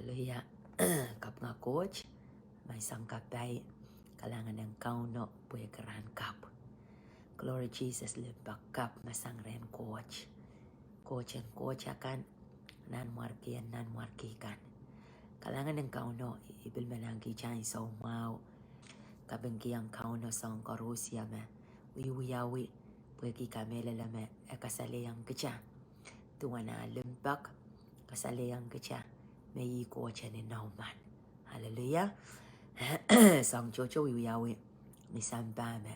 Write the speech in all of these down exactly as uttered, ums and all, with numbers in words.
Hallelujah. Kapinga Koht, ma I sang kapai, kalahngan en Kauno pwehki rahn kapw. Glory Jesus, limpoak kapw ma sang rehn Koht. Koht en koht akan, Nanmwarki en nanmwarki kan. Kalahngan en Kauno, I pil men ahneki kitail ansou mwahu. Kapingkihong Kauno soahng koaros me I wiawi, pwehki I kamehlele me e kasalehiong kitail duwen ah limpoak, kasalehiong kitail me ih Koht en inou men. Hallelujah. Soahng tohto I wiawi ni sampah me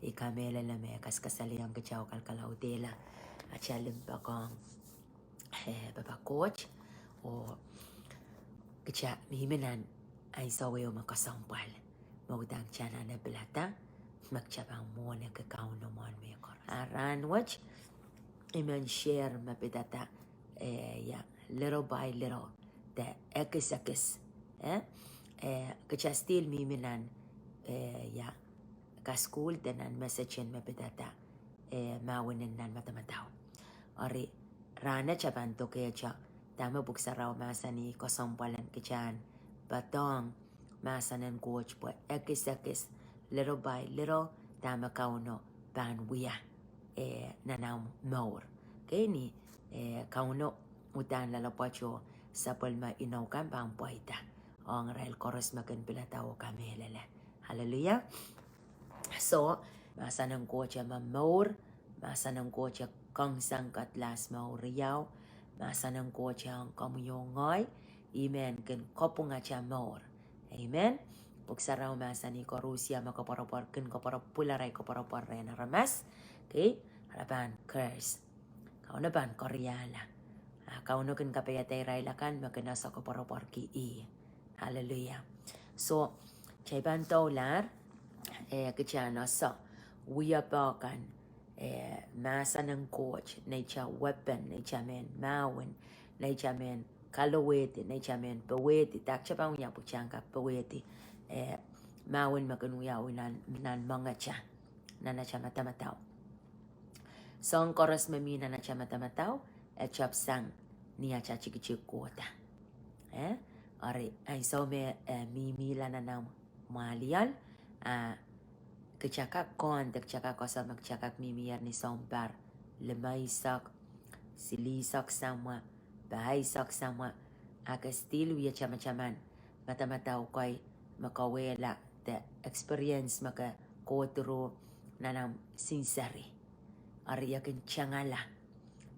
I kamehlele me e kaskasalehiong kitail oh kalkalaudehla atail limpoak ong, eh, papah Koht, oh kitail mihmi nan ansou ehu me kesempwal, me uhdahn kitail anahne pilada me kitail pahn mwohnehki Kauno mwohn mehkoaros. Ah rahn wet I men share me pidada, eh, ia, little by little, de ekis ekis. Eh, eh, kitail still mihmi nan, eh, ia, kasukuhl de nan message en me pidada, eh, mahwen en nan madamadau. Eri, rahn wet I pahn dokehte dahme Pwuhk Sarawi mahsanih kesempwal en kitail en poadohng mahsen en Koht pwe ekis ekis, little by little, dahme Kauno pahn wia, eh, nan ahmw mour. Kei ni, eh, Kauno uhdahn loalopwoat oh sapwellime inou kan pahn pweida ong irail koaros me kin pilada oh kamehlele. Hallelujah. So, mahsen en Koht e momour, mahsen en Koht e kongsang kadlahs mour ieu, mahsen en Koht e ong komwi oh ngehi, I men kin kapwung atail mour. Amen. Pwuhk Sarawi mahsanih koaros me koapworopwor, kin koapworopwil arail koapworopwor rehn aramas, kei, re pahn curse. Kauno pahn koariahla. Ah Kauno kin kapaiada irail akan me kin ese koapworopworki ih. Hallelujah. So, kitail pahn doulahr, eh, kitail en ese wiepe kan, eh, mahsen en Koht, neitail weapon, neitail mehn mahwen, neitail mehn kalowehdi, neitail mehn powehdi, dah kitail pahn wia pwe kitail en kak powehdi, eh, mahwen me kin wiawi nan, nan moangatail, nan atail madamadau. Soahng koaros me mi nan atail madamadau, e tepsang ni atail tikitik kohda. Eh? Eri, ansou me, eh, mihmihla nan ahmw mwahliel, ah, kitail kak kohn de kitail kak ese me kitail kak mihmier ni sounpar limeisek, silihsek samwa, pahisek samwa, a ke still wie tamataman madamadau kei me kawehla de experience me ke go through nan ahmw sinseri. Eri e kin tangala,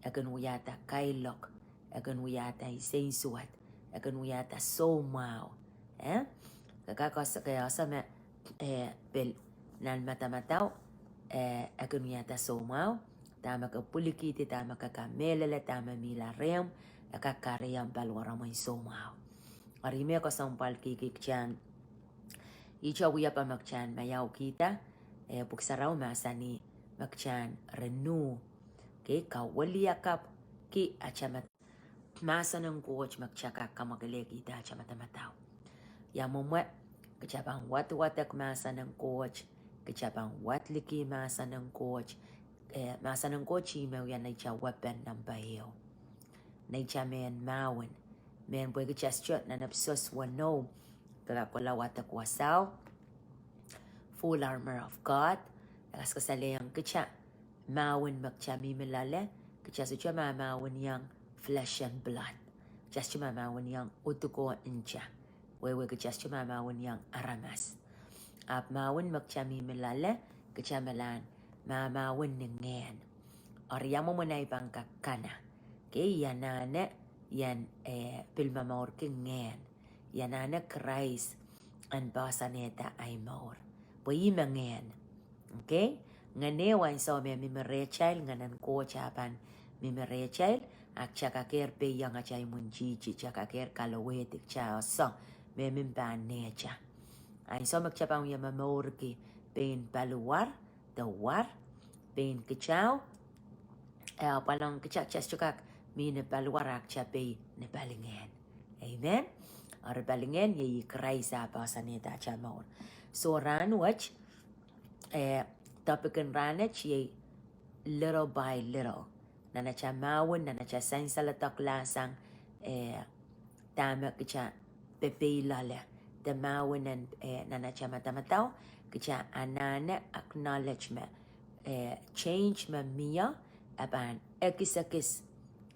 e kin wiahda kailok, e kin wiahda insensuwed, e kin wiahda soumwahu. Eh? Ke kak ese, ke ese me, eh, pil nan madamadau, eh, e kin wiahda soumwahu, dahme ke pwilikihdi, dahme ke kamehlele, dahme mihla rehmw, e kak kahrehiong paliwaromwen soumwahu. Eri me kesempwalki kitail en ihte wiepe me kitail en maiaukihda, eh, Pwuhk Sarawi mahsanih me kitail en renew, kei, kawiliakapwki atail mad- mahsen en Koht me kitail kak kamwakelehkihda atail madamadau. Ia mwomwe, kitail pahn wadwadek mahsen en Koht, kitail pahn wadliki mahsen en Koht, eh, mahsen en Koht ih me wia neitail weapon nampa ehu. Neitail mehn mahwen, mehn pwehki kitail sohte nan episode weneu, ke kak kohla wadek wasao, full armor of God, e kaskasalehiong kitail mahwen me kitail mihmi loale, kitail sohte mahmahweniong flesh and blood. Kitail sohte mahmahweniong uduko nta. Wehwe kitail sohte mahmahweniong aramas. Ahpw mahwen me kitail mihmi loale, kitail melahn mahmahwen ni ngehn. Eri ia mwomwen ei pahn kak kana. Kei, I anahne, I en, eh, pil momourki ngehn. I anahne Krais en poahsoanehda ei mour. Pwe ih me ngehn. Okay? Ngehn ehu ansou me mihmi rehtail, ngehn en Koht e pahn mihmi rehtail, a kitail kakehr peiong atail imwintihti, kitail kakehr kalowehdi, kitail ese me mihmi pahn nehtail. Ansou me kitail pahn wie momourki pein paliwar, de war, pein kitail, eh, apwal ong kitail, kitail sohte kak mih ni paliwar a kitail pei ni palingehn. Amen. Eri palingehn iei Krais a poahsoanehda atail mour. So rahn wet, eh, topic en rahn wet iei little by little. Nan atail mahwen, nan atail sansal doadoahk lahsang, eh, dahme kita pepei loale. De mahwen en, eh, nan atail madamadau, kita anahne acknowledge me, eh, change me mie, e pahn ekisekis.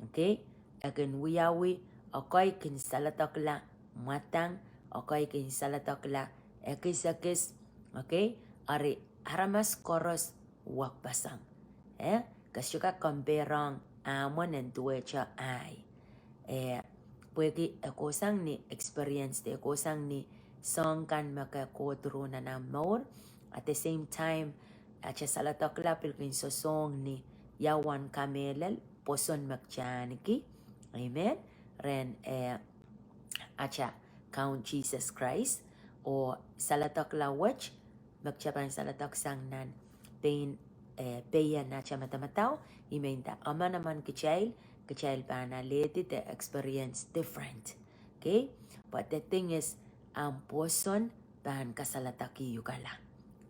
Okay? E kin wiawi, ekei kin saledekla mwadang, ekei kin saledekla ekisekis. Okay? Eri aramas koaros wekpeseng. Eh? Ke sohte kak compare ong ahmw en duwehte ahi. Eh, pwehki e kohsang ni experience de e kohsang ni soahng kan me ke go through nan ahmw mour. At the same time, atail saledekla pil kin sosohng ni ia uwen kamehlel pwoson me kita ahneki. Amen. Rehn, eh, atail Kaun Sises Krais, oh saledekla wet me kita pahn saledeksang nan pein, eh, pein atail madamadau, I mean, de emenemen kitail, kitail pahn alehdi de experience different. Okay? But the thing is, ahmw pwoson pahn kasaledekihukala.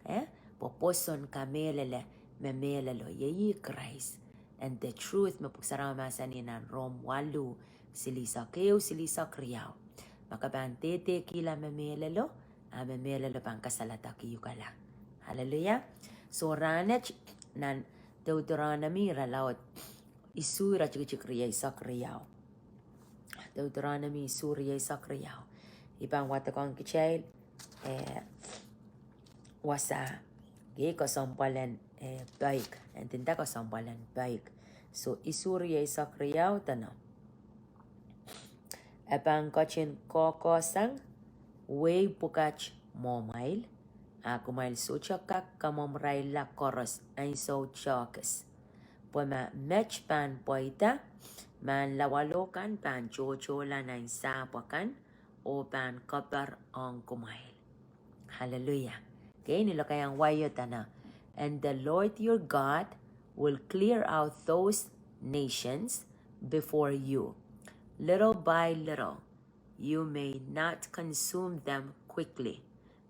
Eh? Pwe pwoson kamehlele me mehlelo, iei Krais. And the truth me Pwuhk Sarawi mahsanih nan Rom waluh, silihsek ehu, silihsek riau. Ma ke pahn dehdehkihla me mehlelo, a me mehlelo pahn kasaledekihukala. Hallelujah. So rahnwet nan Deuteronomy irelaud isuh iretikitik rieisek riau. Deuteronomy isuh rieisek riau. I pahn wadekohng kitail, eh, wasa, okay, kesempwal en, eh, peik, e ndinda kesempwal en peik. So isuh rieisek riau dene, e pahn ketin kohkohsang wehi pwukat mwohmwail, a kumwail sohte kak kamwomwrailla koaros ansou tohkis. Pwe ma met pahn pweida, mahn lawalo kan pahn tohtohla nan sahpw akan, oh pahn keper ong kumwail. Hallelujah. Okay, ni lokaiahn wai o dene, and the Lord your God will clear out those nations before you, little by little. You may not consume them quickly,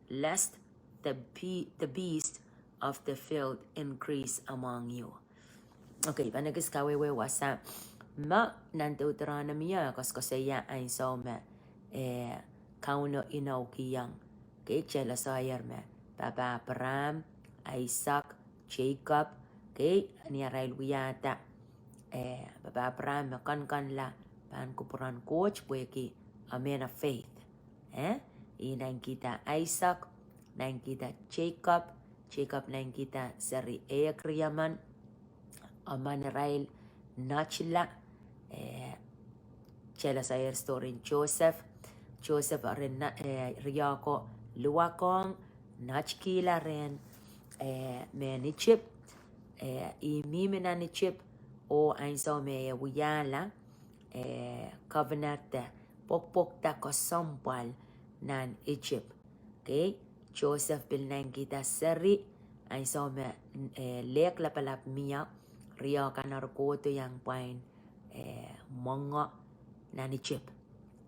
lest the, be- the beast of the field increase among you. Okay, pahn ekis kawehwe wasa me nan Deuteronomy e koasoakoasoia ansou me, eh, Kauno inoukihong, okay, kitail koasoiahier me pahpa Abraham, Isaac, Jacob, okay, ni arail wiahda, eh, pahpa Abraham me kankanla pahn kupwuren Koht pwehki a man of faith. Eh? I naitikihda Isaac, naitikihda Jacob, Jacob naitikihda seri ehk riemen, emen irail netila, eh, kitail koasoiahier story en Joseph, Joseph eri, eh, riehk ko luwakohng, netikihla rehn, eh, mehn Isip, eh, ih mihmi nan Isip, oh ansou me e wiahla, eh, governor de pwokpwokda kesempwal nan Isip. Okay, Joseph pil naitikihda seri, ansou me, eh, lehk lapalap mie, riehk kan eri kohdo iang pwain, eh, mwenge nan Isip.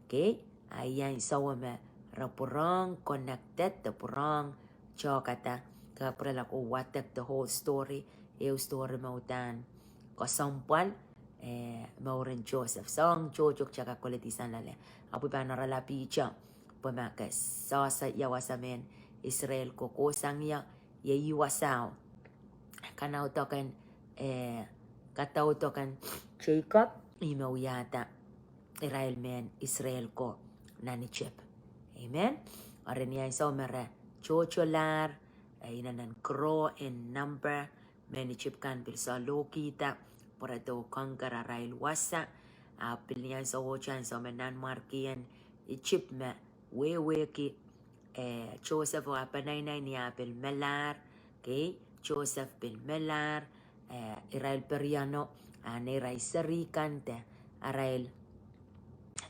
Okay, a ih ansou me re pwurehng connected, de pwurehng tohkada, ke pwurala ko wadek the whole story, ehu story me uhdahn kesempwal, eh, mouren Joseph. Soahng tohto kita kak koledi sang loale. Ahpw I pahn oaralapihte, pwe ma ke sehse ia wasa mehn Israel ko kohsang ie, iei wasao. Kadaudok en, eh, kadaudok en Jacob, ih me wiahda irail mehn Israel ko nan Isip. Amen. Eri ni ansou me re tohtolahr, eh, inenen grow in number, mehn Isip kan pil sohlohkihda, pwe re doh conquer arail wasa, a pil ni ansou ohte ansou me nanmwarkien Isip me wehwehki, eh, Joseph oh ah peneinei ni ah pil melahr, okay, Joseph pil melahr, eh, irail periano, a neirail seri kan de arail,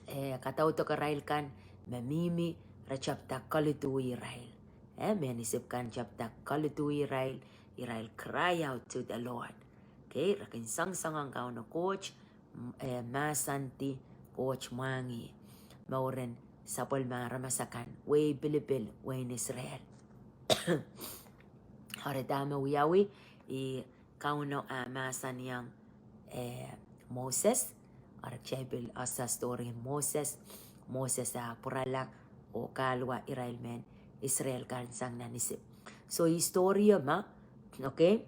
eh, kadaudok irail kan me mihmi, re tepda kaliduhi irail. Eh, mehn Isip kan tepda kaliduhi irail, irail cry out to the Lord. Okay, re kin songosong ong Kauno Koht, m- eh, mahsanih Koht mwahngih mouren sapwellime aramas akan, wehi pilipil, wehin Israel. Eri dahme wiawi, ih Kauno ah mahsanihong, eh, Moses, eri kitail pil ese story en Moses, Moses ah pwurala oh kahluwa irail mehn Israel kan sang nan Isip. So, ih story o ma, okay?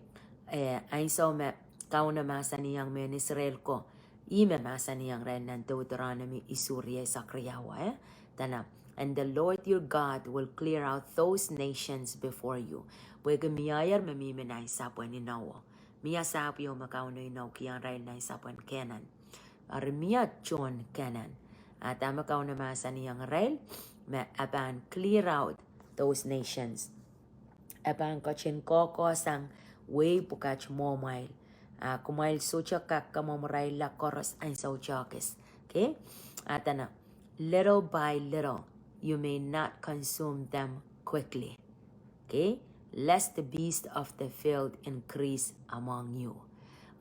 Eh, ansou me Kauno mahsanihong mehn Israel ko, ih me mahsanihong irail nan Deuteronomy isuh riau sakriau, eh? Dene, "And the Lord your God will clear out those nations before you." Pwehki mie irail me mihmi nan sapwen inowo. Mie sahpw ieu me Kauno inoukihong irail nan sapwen Kenan. Eri mie tohn Kenan. A dahme Kauno mahsanihong irail, me e pahn clear out those nations. E pahn ketin kohkohsang wehi pwukat mwohmwail. A kumwail sohte kak kamwomwrailla koaros ansou tohkis. Okay? A dene, "Little by little, you may not consume them quickly. Okay? Lest the beast of the field increase among you."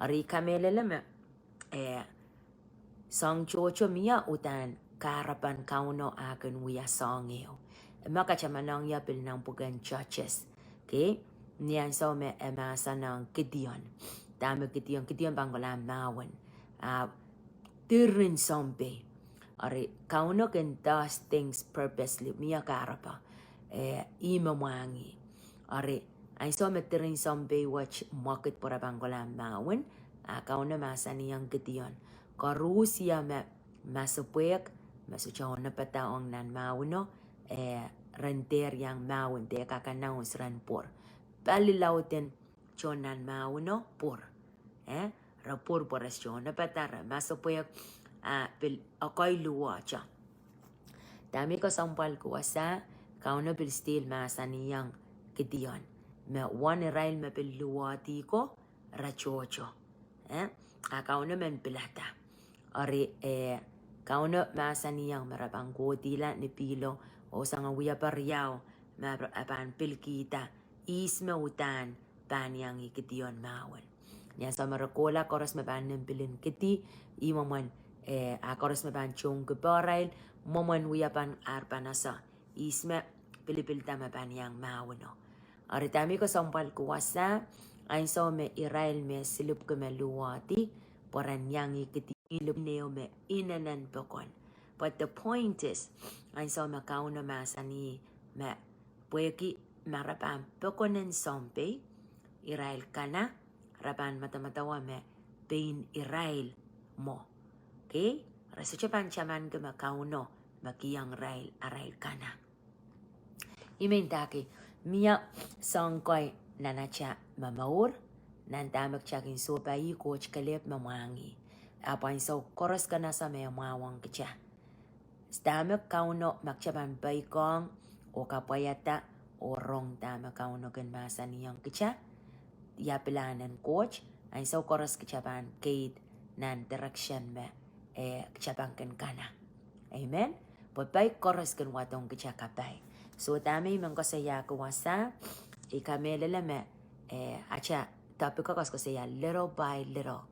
Eri kamehlele me, eh, soahng tohto mie uhdahn kahrepen Kauno ah kin wia soahng ehu. Me katamanong ie pil nan pwuken Judges. Okay? Ni ansou me e mahsanihong Gideon. Dahme Gideon, Gideon pahn kohla mahwen. A, diren sounpei. Eri Kauno kin does things purposely, mie kahrepe. Eh, ih me mwahngih. Eri, ansou me diren sounpei wet mwekid pwe re pahn kohla mahwen, a Kauno mahsanihong Gideon, "Koaros ie me masepwehk, me sohte onopadahr ong nan mahweno, eh, ren dehr iang mahwen, de kak announce ren pwur. Pali lauden tohn nan mahweno pwur." Eh, re pwur pwe re sohte onopadahr, re masepwehk, a pil ekei luwehte. Dahme kesempwal ki wasa, Kauno pil still mahsanihong Gideon, me uwen irail me pil luwehdi ko, re tohto. Eh, a Kauno men pilada. Eri, eh, Kauno mahsanihong me re pahn kohdihla ni pihlo, oh soangen wiepe riau, me re pahn pil kihda ihs me uhdahn pahn iang Gideon mahwen. Ni ansou me re kohla koaros me pahn nim pilin kidi, ih mwomwen, eh, a koaros me pahn tohn kiparail, mwomwen wiepen ar pahn ese ihs me pilipilda me pahn iang mahweno. Eri dahme kesempwal ki wasa, ansou me irail me silipwki me luwehdi, pwe ren iang kidi, ilip ehu me inenen pokon. But the point is, ansou me Kauno mahsanih me pwehki ma re pahn pokon en sounpei, irail kana, re pahn medemedewe me pein irail mwo. Okay? Re sohte pahn tamanki me Kauno me kihong irail arail kana. I men dake, mie soahng kei nan atail momour, nan dahme kitail kin sohpai Koht kelehpw me mwahngih. Ahpw ansou koaros kin ese me e mwahuwong kitail. Dahme Kauno, ma kitail pahn peikiong, oh kapwaiada, oh rong dahme Kauno kin mahsanihong kitail, ia pilahn en Koht, ansou koaros kitail pahn keid nan direction me, eh, kitail pahn kin kana. Amen. Pwe pai koaros kin wadohng kitail kapai. So dahme I men koasoiahki wasa, I kamehlele me, eh, atail topic koasoakoasoia little by little.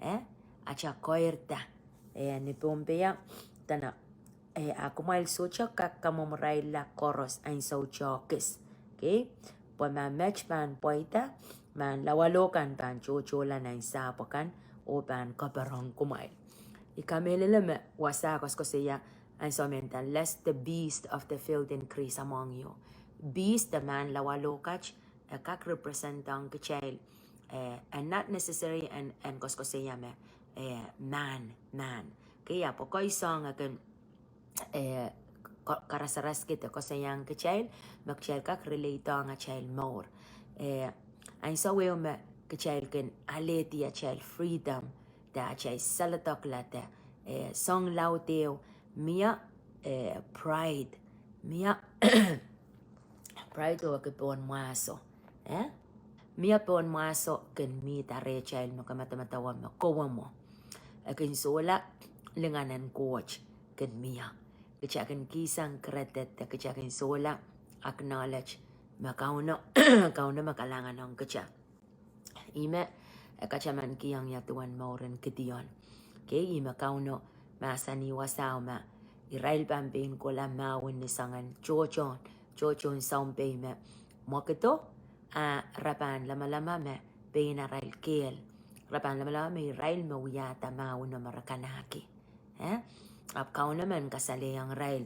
Eh, atail koirda. Eh, ni Pohnpei, dene, eh, a kumwail sohte kak kamwomwrailla koaros ansou tohkis. Okay? Pwe ma met pahn pweida, ma lawalo kan pahn tohtohla nan sahpw akan, oh pahn kaperong kumwail. I kamehlele me wasa koasoakoasoia ansou me nda, "Lest the beast of the field increase among you." Beast, de mehn lawalo kat, e kak represent ong kitail, eh, and not necessary en, en koasoakoasoia me, eh, mehn, mehn. Okay, ahpw kei soahng e kin, eh, ko-, karasaras kid e koasoiahng kitail, me kitail kak relate ong atail mour. Eh, ansou ehu me kitail kin alehdi atail freedom, de atail saledekla de, eh, soang laud ehu, mie, eh, pride, mie, pride oh ki pohn mwahso, eh? Mie pohn mwahso kin mihda rehtail me kamedemedewe me kowe mwo. E kin sohla lingan en Koht kin mie. Kitail kin kihsang credit de kitail kin sohla acknowledge me Kauno, Kauno me kalahngan ong kitail. Ih me e kataman kihong ia duwen mouren Gideon. Okay, ih me Kauno mahsanih wasao me irail pahn pein kohla mahwen ni soangen tohtohn, tohtohn sounpei me mwekido, a re pahn lamalama me pein arail kehl. Re pahn lamalama me irail me wiahda mahweno me re kanahki. Eh? Ahpw Kauno men kasalehiong irail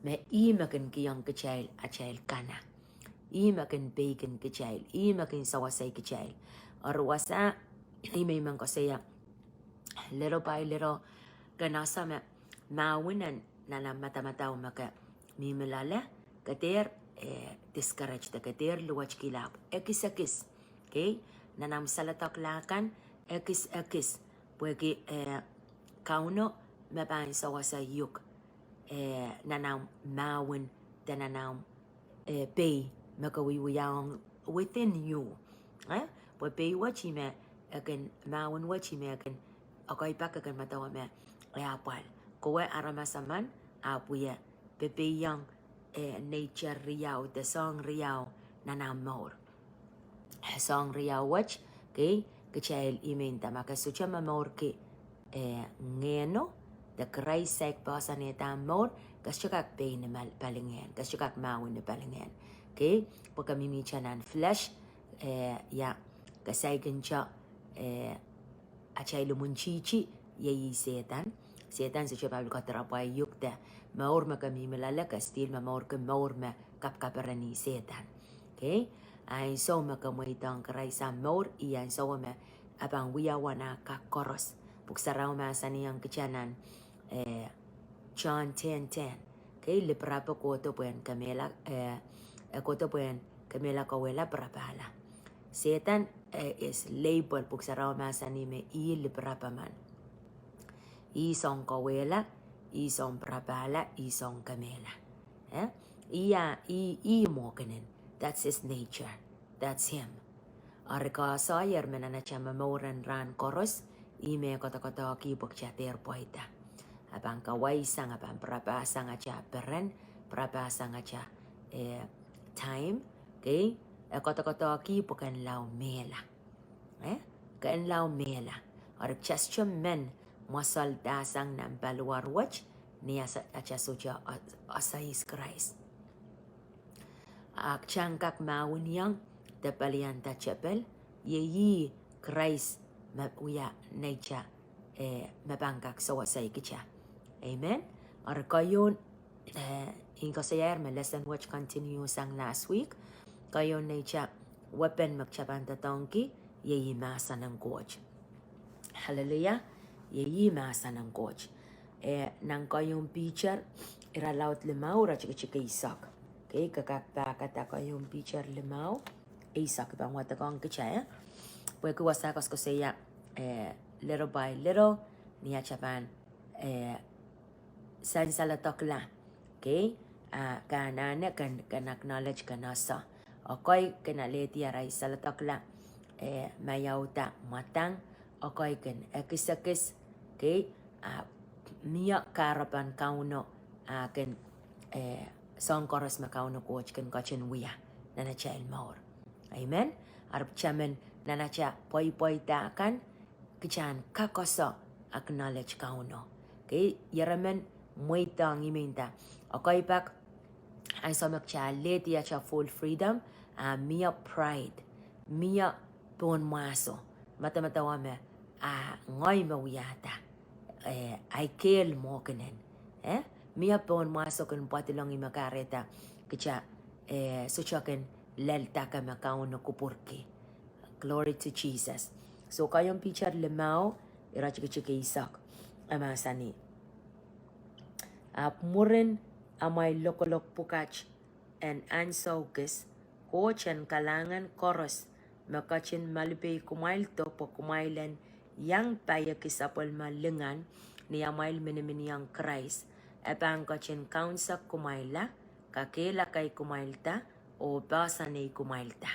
me ih me kin kihong kitail atail kana. Ih me kin peikin kitail. Ih me kin sewesei kitail. Eri wasa, ih me I men koasoia, little by little, ke nda ahpw me mahwin en nan ahmw madamadau me ke mihmi loale, ke dehr, eh, discourage, de ke dehr luwetkihla, ekis ekis. Okay? Nan ahmw saledekla kan, ekis ekis. Pwehki, eh, Kauno me pahn sewese uhk, eh, nan ahmw mahwin, de nan ahmw, eh, pei me ke wiewia ong within you. Eh? Pwe pei wet ih me e kin, mahwin wet ih me e kin, ekei pak e kin medewe me e apwal. Kowe aramas emen ahpw wie pepeiong, eh, nature riau, de soahng riau nan ahmw mour. Eh, soahng riau wet, okay, kitail ih me nda ma ke sohte momourki, eh, Ngehno, de Krais saik poahsoanehda ahmw mour, ke sohte kak pei ni mal-, palingehn, ke sohte kak mahwin ni palingehn. Okay, pwe ke mihmihte nan flesh, eh, ia, ke saikinte, eh, atail imwintihti, iei Sehdan. Sehdan sohte pahn pil kohdo rapwai uhk de mour me ke mihmi loale, ke still momourki mour me kapkapereni Sehdan. Okay? Ansou me ke mweidohng Krais ahmw mour, ih ansou me e pahn wia wen ah kak koaros. Pwuhk Sarawi mahsanihong kitail nan, eh, John ten ten. Okay, lipirapo kohdo pwehn kemehla, eh, eh, kohdo pwehn kemehla, kauwehla, pirapahla. Sehdan, eh, is label, Pwuhk Sarawi mahsanih me ih lipirapo men. Ih soahng kauwehla, ih soahng pirapahla, ih soahng kemehla. Eh? Ih a, ih, ih mwohkenen. That's his nature. That's him. Eri koasoier me nan atail momour en rahn koaros, ih me kodokodohki pwe kitail dehr pweida. E pahn kawaisang, e pahn pirapahsang atail peren, pirapahsang atail, eh, time, okay? E kodokodohki pwe ken lao mehla. Eh? Ken lao mehla. Eri kitail sohte men mwosoldahsang nan paliwar wet, ni atail, atail sohte o-, osais Krais. A kitail en kak mahweniong de pelianda tepel, iei ih Krais me wia nature, eh, me pahn kak sewesei kitail. Amen. Eri keieun, eh, I koasoiahier me lesson wet continue sang last week. Keieun nature weapon me kitail pahn doadoahngki, iei mahsen en Koht. Hallelujah. Iei mahsen en Koht. Eh, nan keieun Piter, irelaud limau, iretikitik eisek. Okay, ke kak pahkada keieun Piter limau, eisek, I pahn wadekohng kitail, eh. Pwehki wasa koasokoasoia, eh, little by little, ni atail pahn, eh, sansaledoakla. Okay, ah, ke anahne ken, ken acknowledge ken ese. Ekei ken alehdi arail saledekla, eh, maiauda mwadang, ekei ken ekisekis, okay, ah, mie kahrepen Kauno, ah, ken, eh, soahng koaros me Kauno Koht ken ketin wia nan atail mour. Amen. Eri kitail men nan atail pweipweida kan, kitail en kak ese acknowledge Kauno. Okay, ieremen mweidohng ih me nda. Ekei pak, ansou me kitail alehdi atail full freedom, ah, mie pride, mie pohnmwahso, madamadau me, ah, ngehi me wiahda, eh, ahi kehl mwohkenen. Eh, mie pohnmwahso kin pwadilong ih me kahrehda kitail, eh, sohte kin lel dake me Kauno kupwurki. Glory to Jesus. So, keieun Piter limau, iretikitik eisek, e mahsanih: Ahpw mwurin amwail lokolok pwukat en ansou kis, Koht en kalahngan koaros me ketin malipei kumwaildo pwe kumwail en iang paieki sapwellime lingan ni amwail miniminiong Krais, e pahn ketin kaunsek kumwailla, kakehlakaikumwailda, oh poahsoaneikumwailda.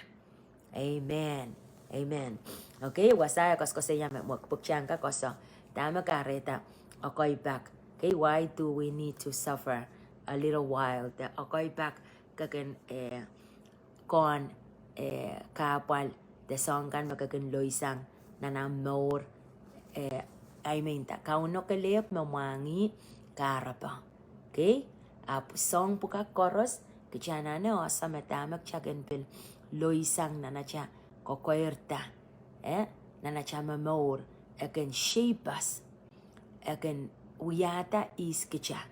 Amen. Amen. Okay, wasa e koasokoasoia me, me pwukat en kak ese dahme kahrehda ekei pak. Okay, why do we need to suffer a little while? De ekei pak ke kin, eh, kohn, eh, kahpwal, de soahng kan me ke kin loisang nan ahmw mour, eh, I mean, da Kauno kelehpw me mwahngih kahrepe. Okay? Ahpw soahng pwukat koaros, kitail anahne ese me dahme kitail kin pil loisang nan atail kokoirda, eh, nan atail momour, e kin shape us, e kin wiahda ihs kitail.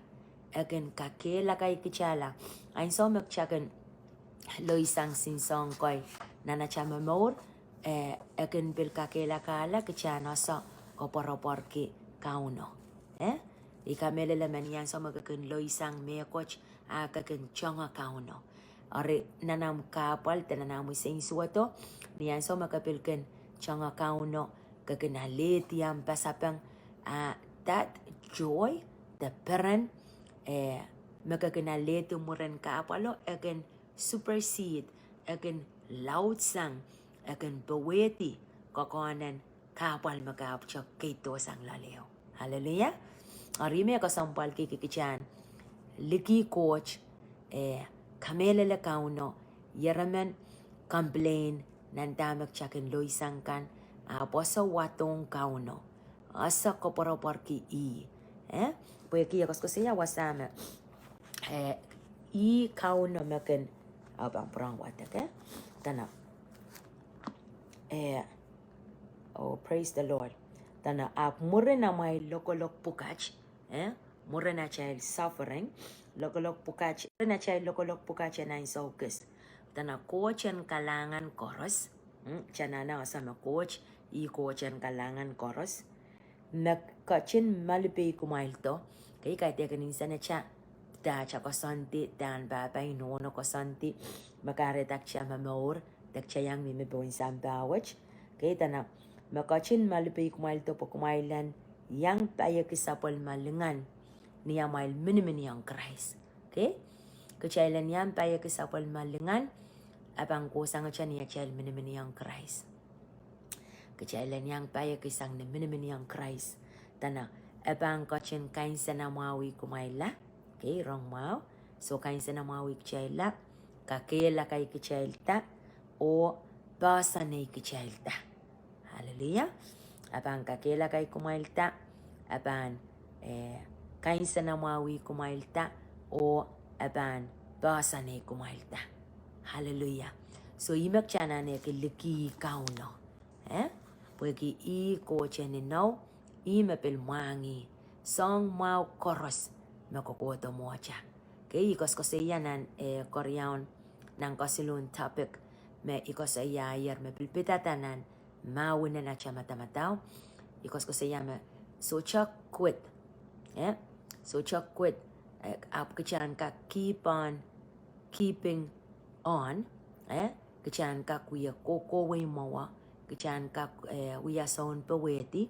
E kin kakehlakaikitailla. Ansou me kitail kin loisang nin soahng kei nan atail momour, eh, e kin pil kakehlakailla kitail en ese koapworopworki Kauno. Eh? I kamehlele me ni ansou me ke kin loisang mehkot, a ke kin tonge Kauno. Eri nan ahmw kahpwal de nan ahmw insensuwed, ni ansou me ke pil kin tonge Kauno, ke kin alehdi ahmw pasapeng, a that joy, the peren, eh, me ke kin alehdi mwurin kahpwalo, e kin supersede, e kin laudsang, e kin powehdi kokohnen kahpwal me ke ahpwtehn keido sang loale. Hallelujah. Eri me kesempwalki kitail en liki Koht, eh, kamehlele Kauno, ieremen complain nan dahme kitail kin loisang kan, ahpw ese wadohng Kauno, ese koapworopworki ih. Eh? Pwehki e koasokoasoia wasa me, eh, ih Kauno me kin, a pahn pwurehng wadek, eh? Dene, eh, oh, praise the Lord. Dene ahpw mwurin amwail lokolok pwukat, eh, mwurin atail suffering, lokolok pwukat, mwurin atail lokolok pwukat en ansou kis. Dene Koht en kalahngan koaros, mm, kitail anahne ese me Koht, ih Koht en kalahngan koaros, me ketin malipe kumwaildo. Kei, kaidehkin insenata, dahta koasoandi, dahn pahpa, nohno koasoandi, me kahrehda kitail momour, de kitail iang mihmi pohn sampah wet. Kei, dene, me ketin malipe kumwaildo pwe kumwail en iang paieki sapwellime lingan ni amwail miniminiong Krais. Kei? Kitail en iang paieki sapwellime lingan, a pahn kohsang kitail ni atail miniminiong Krais. Kitail en iang paieki sang ni miniminiong Krais. Dene, e pahn ketin kainsenamwahwih kumwailla. Kei, rong mwahu. So kainsenamwahwih kitailla, kakehlakaikitailda, oh poahsoaneikitailda. Hallelujah. E pahn kakehlakai kumwailda, e pahn, eh, kainsenamwahwih kumwailda, oh e pahn poahsoanei kumwailda. Hallelujah. So ih me kitail anahne ki liki Kauno. Eh? Pwehki ih Koht en inou, ih me pil mwahngih soahng mwahu koaros me kohkohdo mwohtail. Kei, I koasokoasoia nan, eh, keriaun, nan kesiluhn topic me I koasoiaier me pil pidada nan mahwin en atail madamadau. I koasokoasoia me sohte quit. Eh? Sohte quit. Eh, ahpw kitail en kak keep on keeping on, eh, kitail en kak wia kohkohwei mwowe, kitail en kak, eh, wia soun powehdi,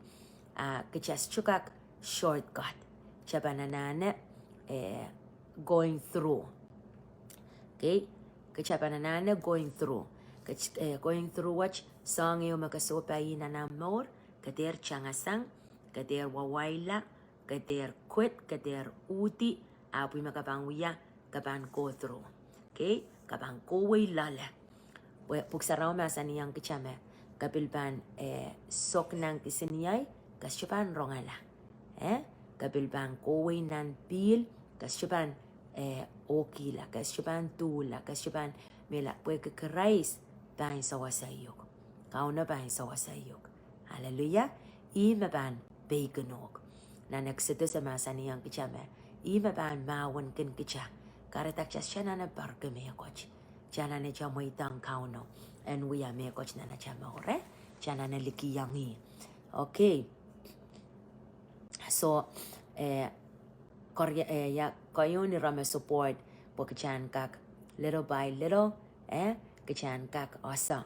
a kitail sohte kak shortcut. Kitail pahn anahne, eh, going through. Kei, kitail pahn anahne going through. Kit-, eh, going through wet, soahng ehu me ke sohte pahn ih nan ahmw mour, ke dehr tangasang, ke dehr wawaila, ke dehr quit, ke dehr uhdi, ahpw ih me ke pahn wia, ke pahn go through. Kei, ke pahn kohwei loale. Pwe Pwuhk Sarawi mahsanihong kitail me, ke pil pahn, eh, sok nan kisiniei, ke sohte pahn rongala. Eh? Ke pil pahn kohwei nan pihl, ke sohte pahn, eh, okihla, ke sohte pahn duhla, ke sohte pahn mehla, pwehki Krais pahn sewese uhk. Kauno pahn sewese uhk. Hallelujah. Ih me pahn peikin uhk. Nan Exodus e mahsanihong kitail me, ih me pahn mahwenkin kitail. Kahrehda kitail sohte anahne poarki mehkot. Kitail anahne mweidohng Kauno en wia mehkot nan atail mour, eh? Kitail anahne likiong ih. Okay. So, eh, koarie-, eh, ia, koahiek ni reme support, pwe kitail en kak little by little, eh, kitail en kak ese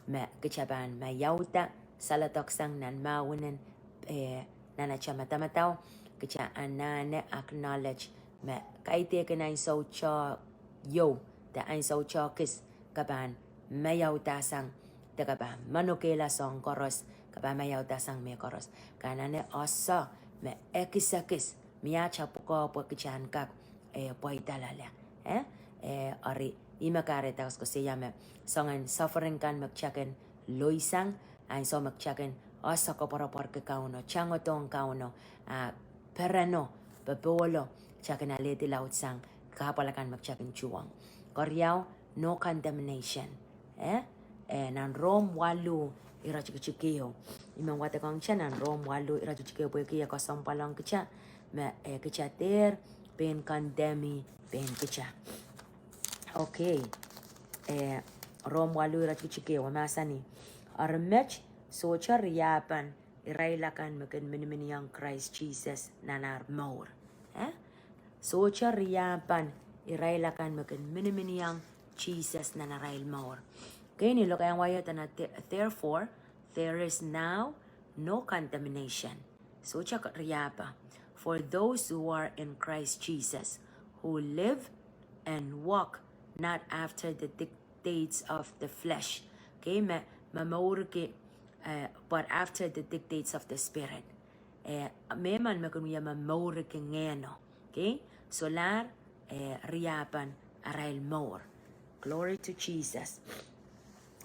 me kitail pahn maiauda, saledoksang nan mahwin en, eh, nan atail madamadau, kitail anahne acknowledge me kaidehkin ansou te ieu, de ansou te kis, ke pahn maiaudasang, de ke pahn manokehla soahng koaros, ke pahn maiaudasang mehkoaros. Ke anahne ese me ekisekis, mie atail pwukoa pwe kitail en kak, eh, pweida loale. Eh? Eh, eri, ih me kahrehda I koasokoasoia me, soangen suffering kan me kitail kin loisang, ansou me kitail kin ese koapworopworki Kauno, tangodohng Kauno, a pereno, popohlo, kitail kin alehdi laudsang kahpwal akan me kitail kin tuhwong. Keriau, no condemnation. Eh? Eh, nan Rom waluh, iretikitik ehu. I men wadekohng kitail nan Rom waluh iretikitik ehu pwehki e kesempwal ong kitail me, eh, kitail dehr pein condemn-i pein kitail. Okay. Eh, Rom waluh iretikitik ehu, mahsanih: Eri met, sohte riehpen irail akan me kin miniminiong Krais Sises nan ar mour. Eh? Sohte riehpen irail akan me kin miniminiong Sises nan arail mour. Okay, ni lokaiahn wai e dene, "Th-, therefore, there is now no condemnation." Sohte riehpe. "For those who are in Christ Jesus, who live and walk not after the dictates of the flesh." Okay, me, me mourki, eh, but after the dictates of the Spirit. Eh, mehmen me kin wia me mourki ngehno. Okay? Solahr, eh, riehpen arail mour. Glory to Jesus.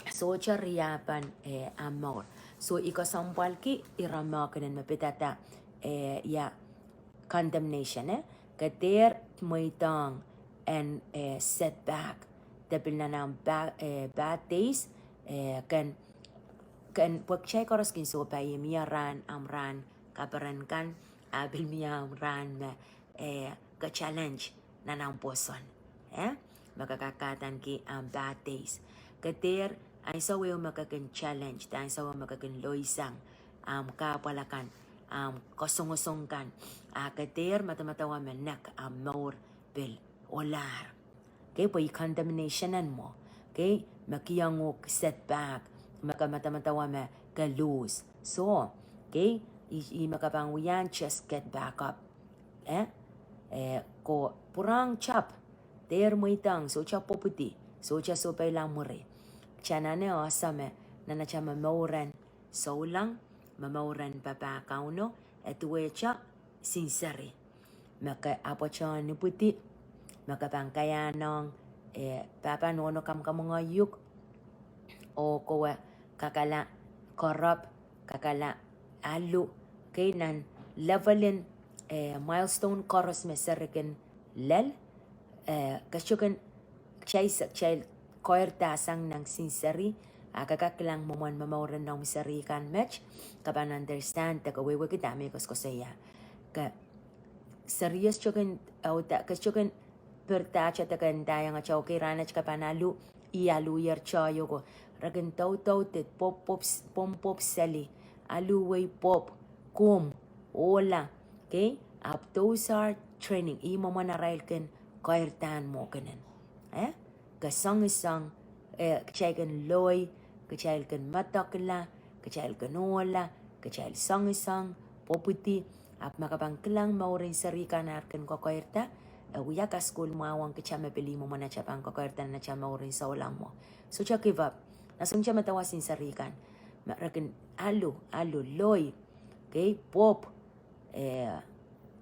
Sohte riehpen, eh, ar mour. So, I kesempwalki ire mwahu kin en me pidada, eh, ia condemnation, eh? Ke dehr mweidohng en, eh, setback. De pil nan ahmw ba-, eh, bad days, eh, ken, ken pwe kitail koaros kin sohpai, mie rahn, ahmw rahn kaperen kan, a pil mie ahmw rahn me, eh, ke challenge nan ahmw pwoson. Eh? Me ke kak kadahniki ahmw bad days. Ke dehr, ansou ehu me ke kin challenge, de ansou ehu me ke kin loisang ahmw kahpwal akan, ahmw kasongosong kan, a ke dehr medemedewe me nek ahmw mour pil ohlahr. Okay, pwe ih condemnation en mwo. Okay, me kihong uhk setback, me ke medemedewe me ke lose. So, okay, ih, ih me ke pahn wia, just get back up. Eh? Eh, ke pwurehng tap, dehr mweidohng, sohte pwopwidi, sohte sohpeila mwuri. Kitail anahne ese me, nan atail momour en souleng, momour en papah Kauno, e duwehte sinseri. Me ke apwtehn ipwidi, me ke pahn kaiahnehng, eh, pahpa nohno kamwkamwenge uhk, oh kowe kakala kerap, kakala alu, okay, nan level en, eh, milestone koaros me seri kin lel, eh, ke sohte kin, kitail, kitail koairda sang nan sinseri, a ke kak kilang mwomwen momour en noumw seri kan met, ke pahn understand de ke wehwehki dahme I koasoakoasoia. Ke seri e sohte kin, oh, de, ke sohte kin pirda atail de ke ndaiong atail, okay, rahn et ke pahn alu, ih aluhier tohto ko. Re kin doudoudohte, pwopw, pwopw, pwopw, pwopw seli, aluwei pwopw, kumw, ohla, okay? Ahpw those are training, ih mwomwen arail kin koairda en mwo kenen. Eh? Ke songisong, eh, kitail kin loi, kitail kin medekla, kitail kin ohla, kitail songisong, pwopwidi, ahpw ma ke pahn kilang mour en seri kan ar kin kokoairda, e wia kasukuhl mwahu ong kitail me pil ih mwomwen atail pahn kokoairda nan atail mour en souleng mwo. Sohte give up. Nan sounpwong me dewe sinseri kan, me re kin alu, alu, loi, okay, pwopw, eh,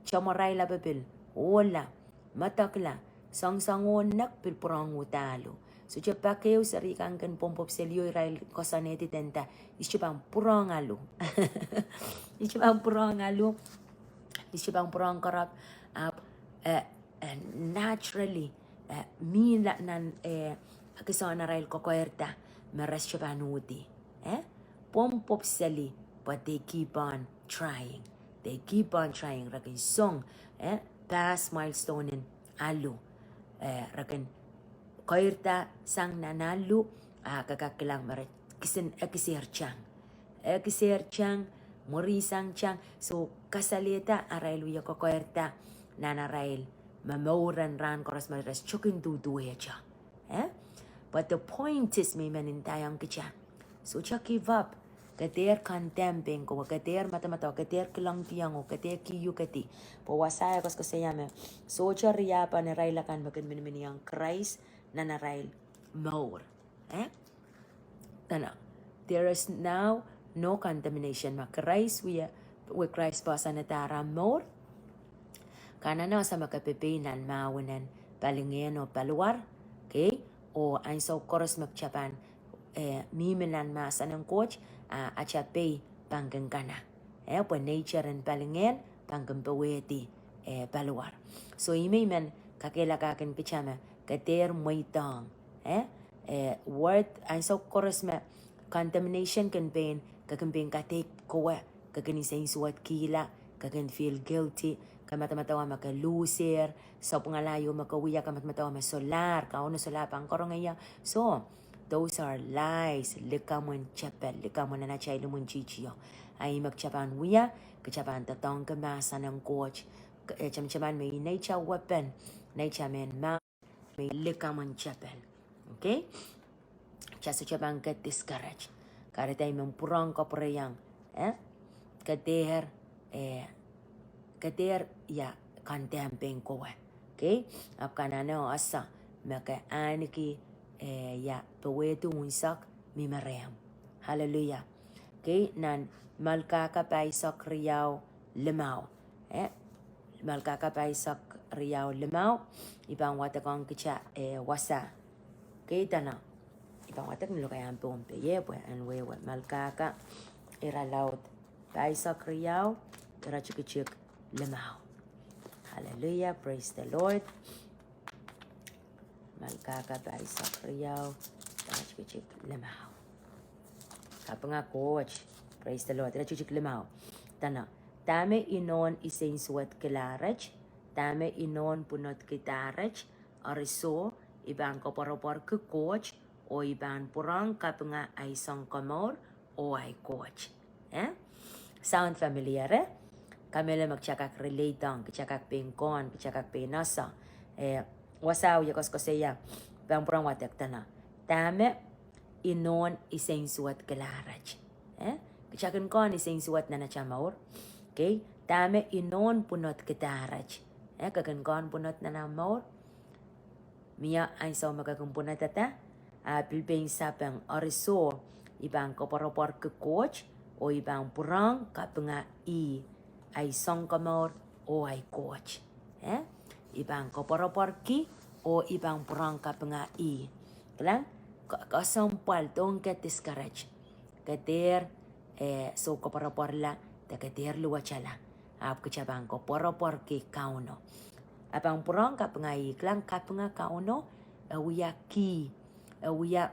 tomwarail ape pil, ohla, medekla, songisong oh nek pil pwurehng uhda alu. Sohte pak ehu seri kan kin pwopwopw seli oh irail koasoanehdi denda, I sohte pahn pwurehng alu. I sohte pahn pwurehng alu. I sohte pahn pwurehng kerap, ahpw, eh, eh, naturally, eh, mih la-, nan, eh, kisin arail kokoairda, me re sohte pahn uhdi. Eh? Pwopwopw seli, but they keep on trying. They keep on trying. Re kin song, eh, pass milestone en alu. Eh, re kin koairda sang nan alu, a ke kak kilang me re kisin ekisir tang. Ekisir tang, mwurin sang tang, so kasalehda arail wie kokoairda nan arail momour en rahn koaros me re sohte kin duduwehte. Eh? But the point is, me I men ndaiong kitail, sohte give up. Ke dehr condemn pein kowe, ke dehr medemedewe, ke dehr kilangdiong oh, ke dehr kihukedi. Pwe wasa e koasoakoasoia me, sohte riehpen irail akan me kin miniminiong Krais nan arail mour. Eh? Nana, there is now no condemnation. Ma Krais wie, wie Krais pahsanihada ara mour, ke anahne ese me ke pepein nan mahwen en palingehn oh paliwar, okay? Oh ansou koaros me kitail pahn, eh, mihmi nan mahsen en Koht, a, atail pei pahn kin kana. Eh, pwe nature en palingehn pahn kin powehdi, eh, paliwar. So I men men kakehlakahkin kitail me, ke dehr mweidohng. Eh, eh, word, ansou koaros me, condemnation kin pein, ke kin pein kadeik kowe, ke kin insensuwedkihla, ke kin feel guilty, ke madamadaua me ke lusehr, sapwungala ieu me ke wia ke madamadaua me solahr, Kauno solahr pahn karonge ie. So, those are lies, likamw en tepel, likamw en atail imwintihti o. A ih me kita pahn wia, kita pahn doadoahngki mahsen en Koht, eh, tamataman me ih neitail weapon, neitail mehn mah, me likamw en tepel. Okay? Kita sohte pahn get discouraged. Kahrehda I men pwurehng kapwureiong, eh? Ke dehr, eh, ke dehr ia condemn pein kowe. Okay? Ahpw ke anahne ese me ke ahneki, eh, ia powehdi unsek mihmi rehmw. Hallelujah. Okay, nan Melkahka pahisek riau limau. Eh, Melkahka pahisek riau limau, I pahn wadekohng kita, eh, wasa. Okay, dene. I pahn wadek ni lokaiahn Pohnpei, eh, pwe en wehwe Melkahka, irelaud pahisek riau, iretikitik limau. Hallelujah, praise the Lord. Melkahka pahisek riau, iretikitik limau. Kapinga Koht, praise the Lord, iretikitik limau. Dene, dahme inoun insensuwedkilahr ret, dahme inoun pwunodkidahr ret, eri soh, I pahn koapworopworki Koht, oh I pahn pwurehng kapinga ahi sounkomour, oh ahi Koht. Eh? Sound familiar, eh? Kamehlele me kita kak relate ong, kita kak pein kohn, kita kak pein ese. Eh, wasa wia koasoakoasoia, pahn pwurehng wadek dene. Dahme inoun insensuwedkilahr ret. Eh? Kita kin kohn insensuwed nan atail mour. Okay? Dahme inoun pwunodkidahr ret. Eh, ke kin kohn pwunod nan atail mour. Mie ansou me ke kin pwunodada, a pil pein sapeng, eri soh, I pahn koapworopworki Koht, oh I pahn pwurehng kapinga ih, ahi sounkomour, oh ahi Koht. Eh? I pahn koapworopworki, oh I pahn pwurehng kapinga ih. Kilang, ke, kesempwal, don't get discouraged. Ke dehr, eh, soukoapworopworla, de ke dehr luwetala. Ahpw kita pahn koapworopworki Kauno. A pahn pwurehng kapinga ih, kilang kapinga Kauno, e wia key, e wia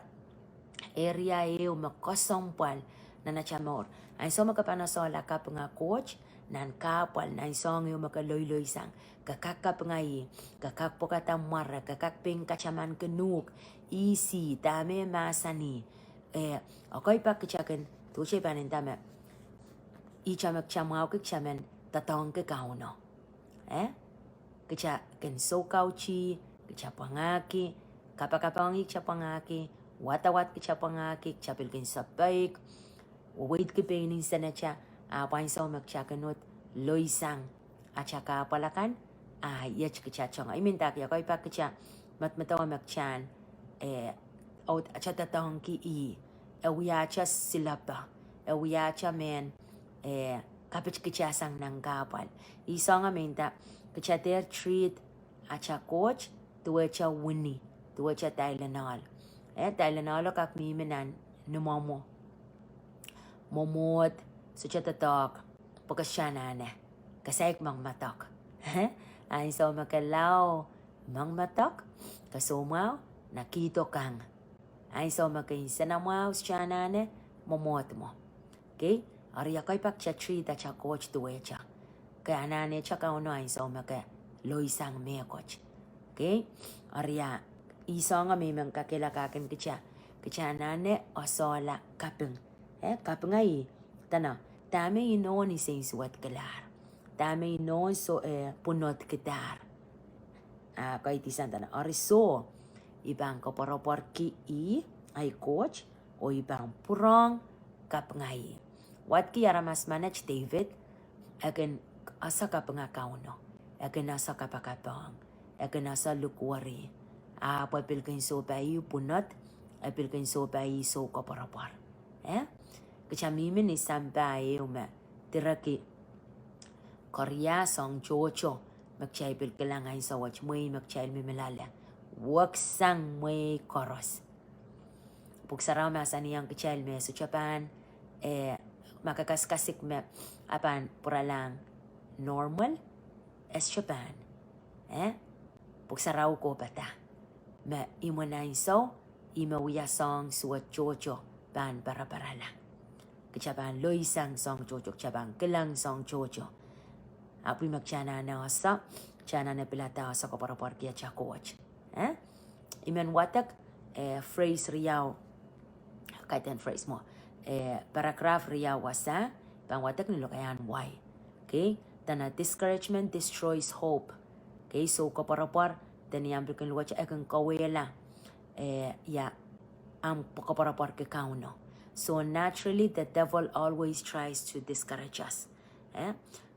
area ehu me kesempwal nan atail mour. Ansou me ke pahn esehla kapinga Koht, nan kahpwal, nan soahng ehu me ke loiloisang, ke kak kapinga ih, ke kak pwekada mware, ke kak pein katamanki nuhk, ih, dahme mahsanih, eh, ekei pak kita kin, duwehte I pahn nda me, ihte me kita mwahuki kita men doadoahngki Kauno. Eh? Kita kin soukautih, kita pwangahki, kapakapohng ih kita pwangahki, wadawad kita pwangahki, kita pil kin sapeik, weweidki pein insenata, ahpw ansou me kita kin uhd loisang atail kahpwal akan, a iet kita tungoal. I mean, dah, ekei pak kita medemedewe me kita en, eh, uhd, kita doadoahngki ih, e wia atail silepe, e wia atail mehn, eh, kapitkitailsang nan kahpwal. Ih soangen me nda, kita dehr treat atail Koht duwehte wini, duwehte Tylenol. Eh, Tylenol o kak mihmi nan ni mwomwo. Mwomwohd, sohte doadoahk, pwe ke sohte anahne, ke saik mengmedek. Ansou me ke lao mengmedek, ke soumwahu, na kihdo kang. Ansou me ke insenamwahu, sohte anahne, mwomwohd mwo. Okay? Eri ekei pak kita treat atail Koht duwehte. Ke anahnehte Kauno ansou me ke loisang mehkot. Okay? Eri a, ih soangen me I men kakehlakahkin kita, kita anahne esehla kaping. Eh, kapinga ih, dene, dahme inoun insensuwedkilahr. Dahme inoun soh, eh, pwunodkidahr. A, kaidehn sang dene, eri soh, I pahn koapworopworki ih, ahi Koht, oh I pahn pwurehng kapinga ih. Wadki aramas manat David, e kin ese kapinga Kauno, e kin ese kapakapohng, e kin ese likwerih. Ahpw e pil kin sohpai ih pwunod, e pil kin sohpai ih soukoapworopwor. Eh? Kita mihmi ni sampah ehu me direki koaros soang tohto me kitail pil kilang ansou wet, mwehi me kitail mihmi loale. Weksang mwehi koaros. Pwuhk Sarawi mahsanihong kitail me sohte pahn, eh, ma ke kasikasik me a pahn pwuralahng normal, e sohte pahn. Eh? Pwuhk Sarawi kohpada me imwen ansou, ih me wia soang suwed tohto. pahn paraparala. Kita pahn loisang soang tohto, kita pahn kilang soang tohto. Ahpw ih me kita anahne ese, kita anahne pilada ese koapworopworki atail Koht. Eh? I men wadek, eh, phrase riau, kaidehn phrase mwo, eh, paragraph riau wasa, pahn wadek ni lokaiahn wai. Okay? Dene discouragement destroys hope. Okay, so koapworopwor, dene ahmw pil kin luwet, e kin kauwehla, eh, ia, ahmw koapworopworki Kauno. So naturally, the devil always tries to discourage us. Eh?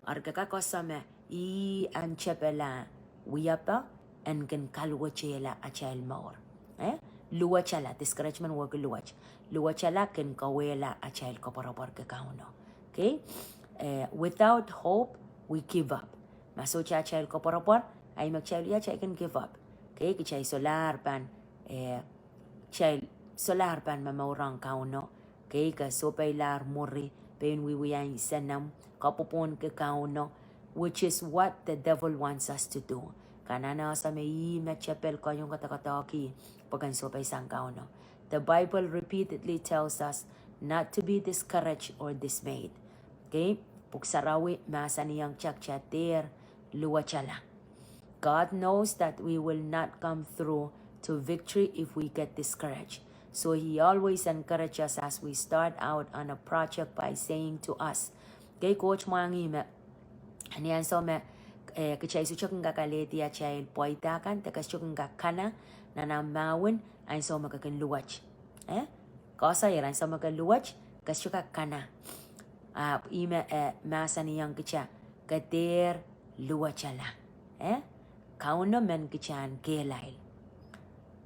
Eri ke kak ese me ih en tepel ah wiepe, en kin kaluwetehla atail mour. Eh? Luwetala, discouragement wehwehki luwet. Luwetala kin kauwehla atail koapworopworki Kauno. Okay? Eh, without hope, we give up. Ma sohte atail koapworopwor, ahi me kitail wia, kitail kin give up. Okay? Kitail solahr pahn, eh, kitail solahr pahn momourong Kauno. Okay, ke sohpeilahr mwuri, pein wiewia nsenomw, ke pwopwohnki Kauno, which is what the devil wants us to do. Ke anahne ese me ih me tepel kohiong kodokodohki, pwe ken sohpeisang Kauno. The Bible repeatedly tells us not to be discouraged or dismayed. Okay, Pwuhk Sarawi mahsanihong kita, kita dehr luwetala. God knows that we will not come through to victory if we get discouraged. So he always encourages us as we start out on a project by saying to us, okay, Koht mwahngih me, ni ansou me, eh, kitail sohte kin kak alehdi atail pweida kan, de ke sohte kin kak kana, nan ahmw mahwen, ansou me ke kin luwet. Eh? Koasoier ansou me ke luwet, ke sohte kak kana. Ahpw ih me, eh, mahsanihong kita, ke dehr luwetala. Eh? Kauno men kitahn kehlail.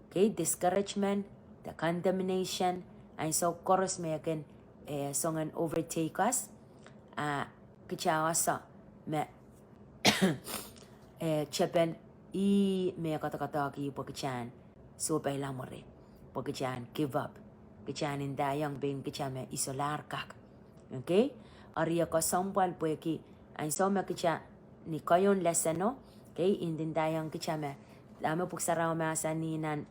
Okay, discouragement, the condemnation, ansou koaros me kin, eh, songen overtake us. Ah, kita ese me, eh, tepel ih me kodokodohki pwe kitahn sohpeila mwuri, pwe kitahn give up, kitahn ndaiong pein kita me I solahr kak. Okay? Eri e kesempwal pwehki ansou me kita ni keieun lesson o, okay, I ndaiong kita me, dahme Pwuhk Sarawi mahsanih nan,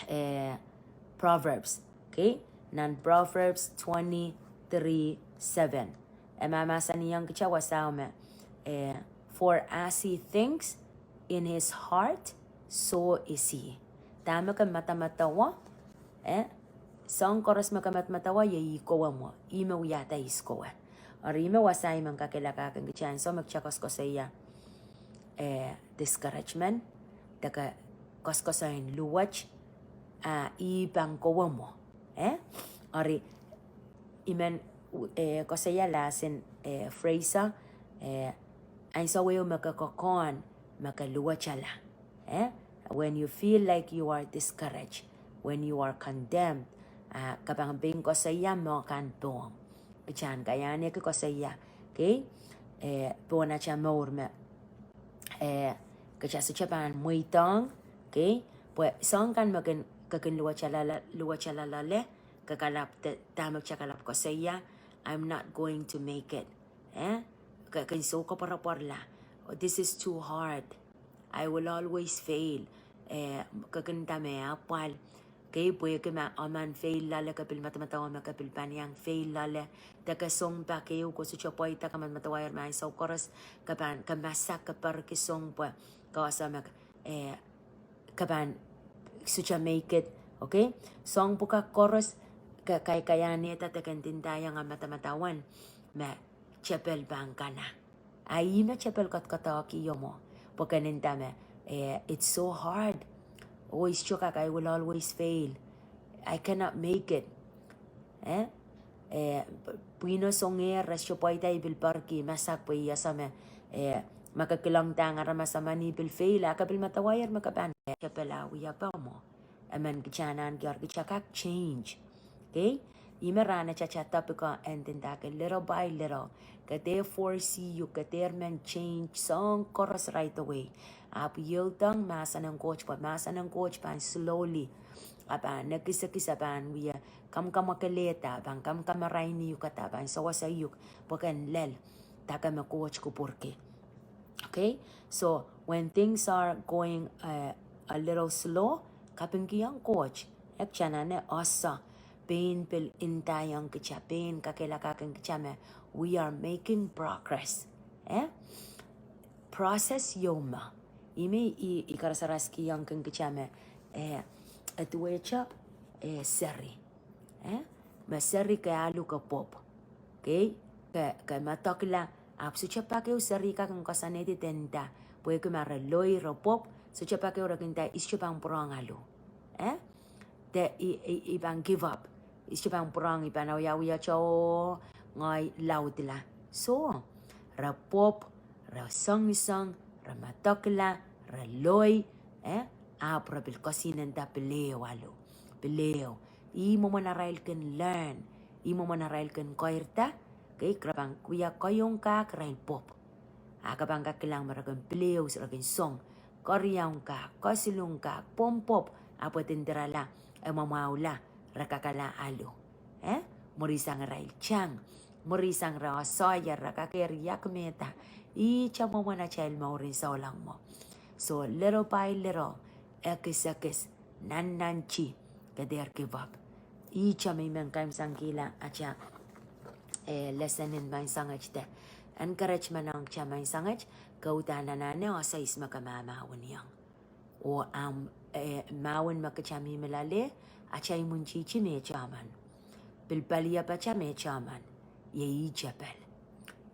eh, Proverbs, okay, nan Proverbs twenty-three seven. E mahsanihong kita wasao me, eh, for as he thinks in his heart, so is he. Dahme ke medemedewe, eh, soahng koaros me ke medemedewe, iei ih kowe mwo, ih me wiahda ihs kowe. Eri ih me wasa I men kakehlakahkin kita ansou me kita koasokoasoia, eh, discouragement, de ke koasokoasoia luwet, ah, ih pahn kowe mwo. Eh? Eri I men, eh, koasoia lasin, eh, phrase, eh, ansou ehu me ke kokohn, me ke luwetala. Eh? When you feel like you are discouraged, when you are condemned, ah, ke pahn pein koasoia mwo kan pohn. Kitahn kaiahneki koasoia, okay? Eh, pohn atail mour me, eh, kita sohte pahn mweidohng, okay? Pwe soahng kan me kin, ke kin luwetala, luwetala loale, ke kalap de, dahme kita kalap koasoia, I'm not going to make it. Eh? Ke kin sou koapworopworla. Oh, this is too hard. I will always fail. Eh, ke kin nda me apwal. Okay, pwehki ma emen fail loale, ke pil medemedewe me ke pil pahn iang fail loale. De ke song pak ehu, ke sohte pweida, ke medemedewehr me ansou koaros ke pahn, ke masak, ke perki song pwe ke ese me, eh, ke pahn sohte make it, okay? Soahng pwukat koaros, ke kaikaiahnehda de ke ndaiong ahmw medemedewen me tepel pahn kana. Ah ih me tepel koadokoadoahki ih mwo. Pwe ke nda me, eh, it's so hard. Oh, I sohte kak, I will always fail. I cannot make it. Eh? Eh, pwihno songehr, re sohte pweida, I pil perki, masak pwe I ese me, eh, ma ke kilang dahng aramas emen I pil fail, a ke pil medewehr me ke pahn, eh, tepel ah wiepe mwo. Emen kita anahn ker, kita kak change. Okay? Ih me rahn atail topic en ndahki little by little. Ke dehr foresee uhk, ke dehr men change soahng koaros right away. Ahpw ioudohng mahsen en Koht, pwe mahsen en Koht pahn slowly, a pahn ekisekis, a pahn wie kamwakamwakelehda, a pahn kamwakamwarainihukada, a pahn sewese uhk, pwe ken lel dahme Koht kupwurki. Okay? So, when things are going, uh, a little slow, kapingkihong Koht. Ek kita anahne ese. pein pil ndaiong kita, pein kakehlakahkin kita me we are making progress. Eh? Process ieu me. Ih me I, I karasaraskihong kin kita me, eh, e duwehte, eh, seri. Eh? Me seri ke alu ke pwopw. Okay? Ke, ke medekla, ahpw sohte pak ehu seri kak en koasoanehdi de nda, pwehki ma re loi re pwopw, sohte pak ehu re kin nda, I sohte pahn pwurehng alu. Eh? De I, I, I pahn give up. I sohte pahn pwurehng, I pahn wiawiahte oh ngehi laudla. Soh, re pwopw, re sengiseng, re medekla, re loi, eh? Ahpw re pil koasoanehdi pil ehu alu. Pil ehu. Ih mwomwen arail kin learn. Ih mwomwen arail kin koirda. Okay, re pahn wia koahiek kak irail pwopw. A ke pahn kak kilang me re kin pil ehu, re kin song. Keriaun kak, kesilong kak, pwopwopw, ahpw e didirala, e mwamwahula, re kakala alu. Eh? Mwurin sang irail tang, mwurin sang re asaia, re kakehr ia kemehda. Ihte mwomwen atail mourin souleng mwo. So little by little, ekis ekis, nannanti, ke dehr give up. Ihte me I men kaimwisekihla atail, eh, lesson en maing sangete. Encouragement ong atail maing sangete, ke uhdahn anahne ese ihs me ke mahmahweniong. Oh ahmw, eh, mahwen me kita mihmi loale, atail imwintihti me e determine. Pil paliepatail me e determine. Iei ih tepel.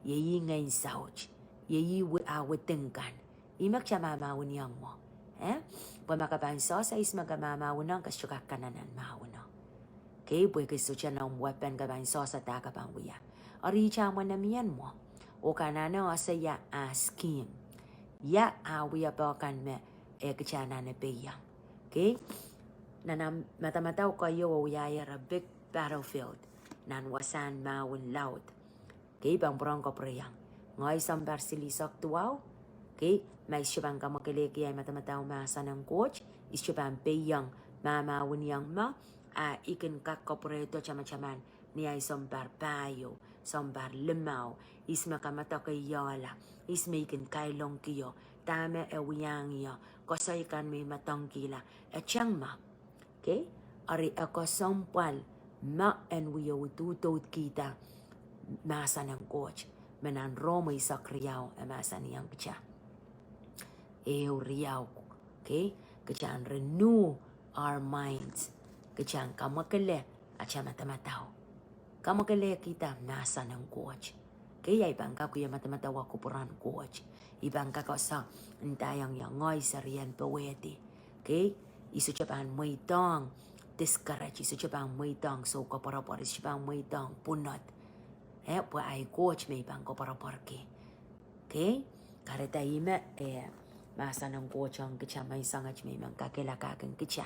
Iei ih ngehn saut. Iei ih wi-, ah, widing kan. Ih me kita mahmahweniong mwo. Eh? Pwe ma ke pahn sehse ihs me ke mahmahweniong, ke sohte kak kananan mahweno. Okay, pwehki sohte noumw weapon ke pahn sehse da ke pahn wia. Eri ihte ahmw wenehmw mwo. Oh ke anahne ese ia ah scheme. Ia ah wiepe kan me e kita anahne peiong. Okay? Nan ahmw madamadau koahiek e wia ire big battlefield. Nan wasahn mahwen laud. Okay, I pahn pwurehng kapwureiong. Ngehi sounpar silihsek duwau. Okay, ma I sohte pahn kamwakelehki ahi madamadau mahsen en Koht, I sohte pahn peiong mahmahweniong me, ah, I kin kak kapwurehdo tamataman, ni ahi sounpar pahieu, sounpar limau, ihs me kamedekeiehla, ihs me I kin kailongkio, dahme e wiahiong ie, koasoi kan me I medengkihla, e teng me. Okay? Eri e kesempwal me en wie ududoudkihda mahsen en Koht, me nan Rom eisek riau e mahsanihong kita. Ehu riau, okay? Kita en renew our minds. Kita en kamwakele atail madamadau. Kamwakelehkihda mahsen en Koht. Okay, ia I pahn kak wia madamadau en kupwuren Koht. I pahn kak ese ndaiong ie ngehi serien powehdi. Okay, I sohte pahn mweidohng discourage, I sohte pahn mweidohng soukoapworopwor, I sohte pahn mweidohng pwunod. Eh, pwe ahi Koht me I pahn koapworopworki. Okay, kahrehda ih me, eh, mahsen en Koht ong kita maing sangete me I men kakehlakahkin kita.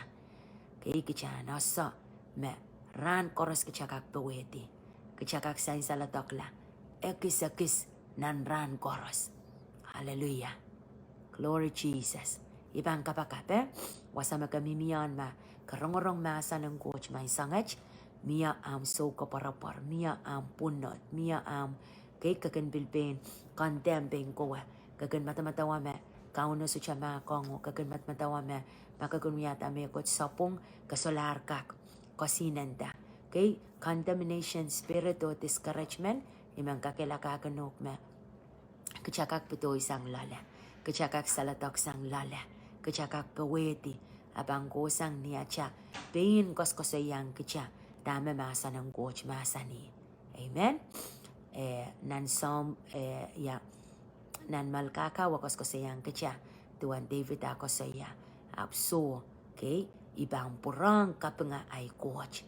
Okay, kita en ese me rahn koaros kita kak powehdi. Kita kak sansal dokla. Ekis ekis nan rahn koaros. Hallelujah. Glory Jesus. I pahn kapakap, eh? Wasa me ke mihmi ie ma ke rongorong mahsen en Koht maing sangete, mie ahmw soukoapworopwor, mie ahmw pwunod, mie ahmw, okay, ke kin pil pein condemn pein kowe. Ke kin madamadawa me Kauno sohte mahkohng, oh ke kin madamadawa me ma ke kin wiahda mehkot sapwung, ke solahr kak koasoanehda. Okay, condemnation spirit oh discouragement, I men kakehlakahkin uhk me kita kak pedoisang loale. Kita kak saledoksang loale. Kita kak powehdi. A pahn kohsang ni atail pein koasokoasoiahng kita dahme mahsen en Koht mahsanih. Amen. Eh, nan Sohn, eh, ia, nan Melkahka e koasokoasoiahng kita duwen Depit ah koasoia. Ahpw soh, okay, I pahn pwurehng kapinga ahi Koht.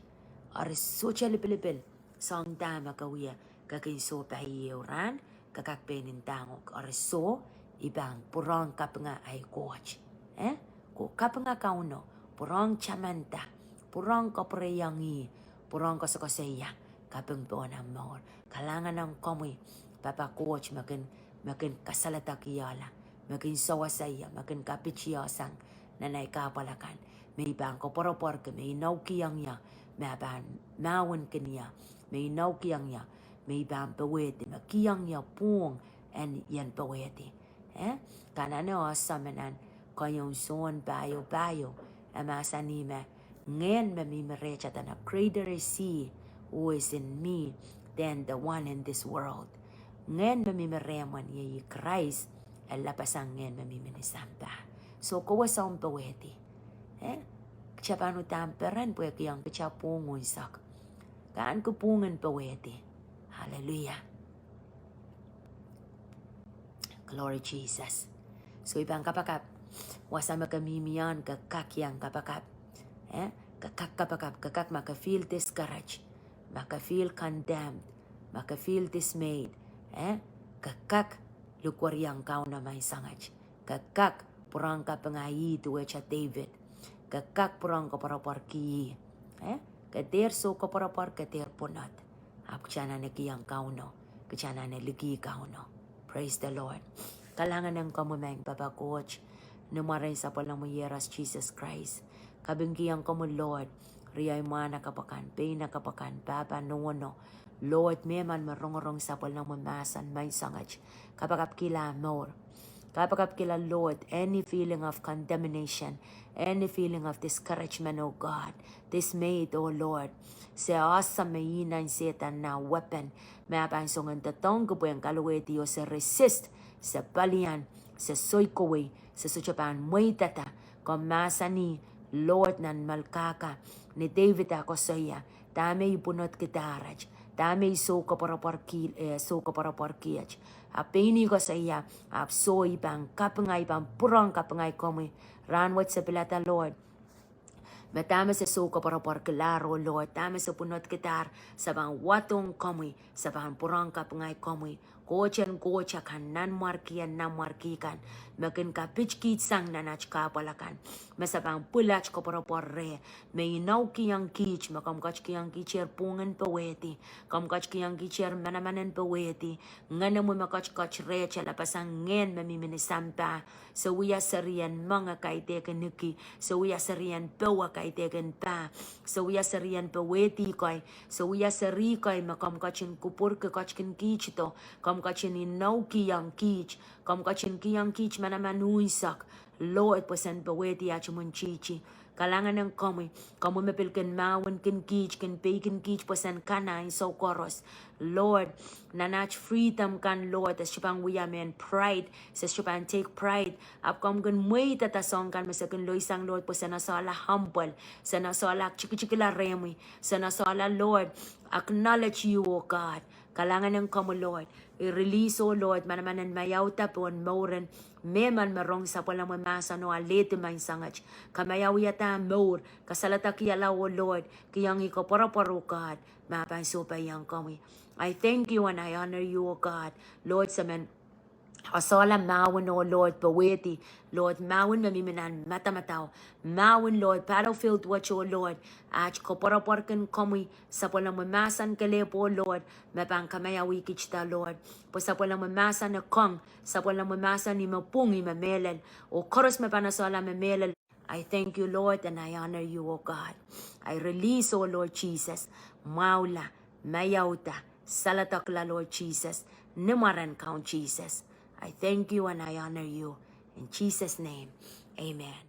Eri sohte lipilipil soahng dahme ke wia, ke kin soh pai ehu rahn, ke kak pein ndahng uhk, eri soh, I pahn pwurehng kapinga ahi Koht. Eh? Ke kapinga Kauno, pwurehng tamanda, pwurehng kapwureiong ih, pwurehng koasokoasoia, kaping pohn ahmw mour. Kalahngan ong komwi, pahpa Koht me kin, me kin kasaledokihala, me kin sewese ie, me kin kapitihsang nan ahi kahpwal akan, me I pahn koapworopworki, me inoukihong ie, me e pahn mahwenki ie, me inoukihong ie, me I pahn powehdi, me kihong ie pwuhng en ien powehdi. Eh? Ke anahne ese me nan keieun Sohn pahieu pahieu, e mahsanih me, Ngehn me mihmi rehtail, dene greater is he who is in me than the one in this world. Ngehn me mihmi rehmwen, iei Krais, e lapasang ngehn me mihmi ni sampah. So kowe soun powehdi. Eh? Kitail pahn uhdahn peren pwehki ong kitail pwung unsek. Ke ahneki pwungen powehdi. Hallelujah. Glory Jesus. So I pahn kapakap, wasa me ke mihmi ie, ke kak iang kapakap. Eh? Ke kak kapakap, ke kak ma ke feel discouraged, ma ke feel condemned, ma ke feel dismayed. Eh? Ke kak likwerih ong Kauno maing sanget. Ke kak pwurehng kapinga ih duwehte David. Ke kak pwurehng koapworopworki ih. Eh? Ke dehr soukoapworopwor, ke dehr pwunod. Ahpw kitail anahne kihong Kauno, kitail anahne likih Kauno. Praise the Lord. Kalahngan ong komwi maing Pahpa Koht, ni mwaren Sapwellimomwi Iehros Sises Krais. Kapingki ong komwi Lord, riei mwahnakapw akan, peinakapw akan, pahpa nohno, Lord, mehmen me rongorong sapwellimomwi mahsen maing sanget, kapakapkihla mour. Kapakapkihla Lord, any feeling of condemnation, any feeling of discouragement, oh God, dismayed, oh Lord. Se awesome me ih nan Sehdan nah weapon me e pahn song en doadoahngki pwehn kalowehdi oh se resist, se palian, se soikowei, se sohte pahn mweidada. Komw mahsanih Lord nan Melkahka, ni David e koasoia, dahme I pwunodkidahr et, dahme I soukoapworopworki, eh, soukoapworopworki et. Ahpw pein ih koasoia, ahpw soh, I pahn kapinga, I pahn pwurehng kapinga komwi. Rahnwet se pilada Lord, me dahme se soukoapworopworkilahr oh Lord, dahme se pwunodkidahr, se pahn wadohng komwi, se pahn pwurehng kapinga komwi. Koht en koht akan, nanmwarki en nanmwarki kan, me kin kapitkihtsang nan at kahpwal akan, me se pahn pwil at koapworopwor reh, me inoukihong kiht, me komw ketikihong kihter pwungen powehdi, komw ketikihong kihter manaman en powehdi, Ngenemwi me ketiket rehtail lapasang ngehn me mihmi ni sampah. Se wia serien meng e kaidehkin iki, se wia serien powe kaidehkin pah, se wia serien powehdi kei, se wia seri kei me komw ketin kupwurki, ketikin kihdo, komw ketin inoukihong kiht, komw ketin kihong kiht manaman unsek, Lord, pwe sen powehdi at imwintihti. Kalahngan ong komwi, komwi me pil kin mahwenkin kiht, kin peikin kiht pwe sen kana ansou koaros, Lord, nan at freedom kan Lord, e sohte pahn wia mehn pride, se sohte pahn take pride. Ahpw komw kin mweidada soahng kan me se kin loisang Lord, pwe sen esehla humble, sen esehla tikitikila rehmwi, sen esehla Lord, acknowledge you, oh God. Kalahngan ong komwi Lord. I release oh Lord manaman en maiauda pohn mouren mehmen me rong sapwellimomwi mahsen oh alehdi maing sanget. Kamaiauiada mour, kasaledekihla oh Lord, kihong ih koapworopwor oh God, me e pahn sohpeiong komwi. I thank you and I honor you, oh God. Lord, se men esehla mahwen oh Lord powehdi, Lord, mahwen me mihmi nan madamadau, mahwen Lord battlefield wet oh Lord, at koapworopworkin komwi, sapwellimomwi mahsen kelehpw oh Lord, me pahn kamaiauih kiht da Lord, pwe sapwellimomwi mahsen e kong, sapwellimomwi mahsen ih me pwung, ih me mehlel, oh koaros me pahn esehla me mehlel, I thank you Lord and I honor you, oh God. I release oh Lord Jesus, mwahula, maiauda, saledekla Lord Jesus, ni mwaren Kaun Jesus. I thank you and I honor you. In Jesus' name, amen.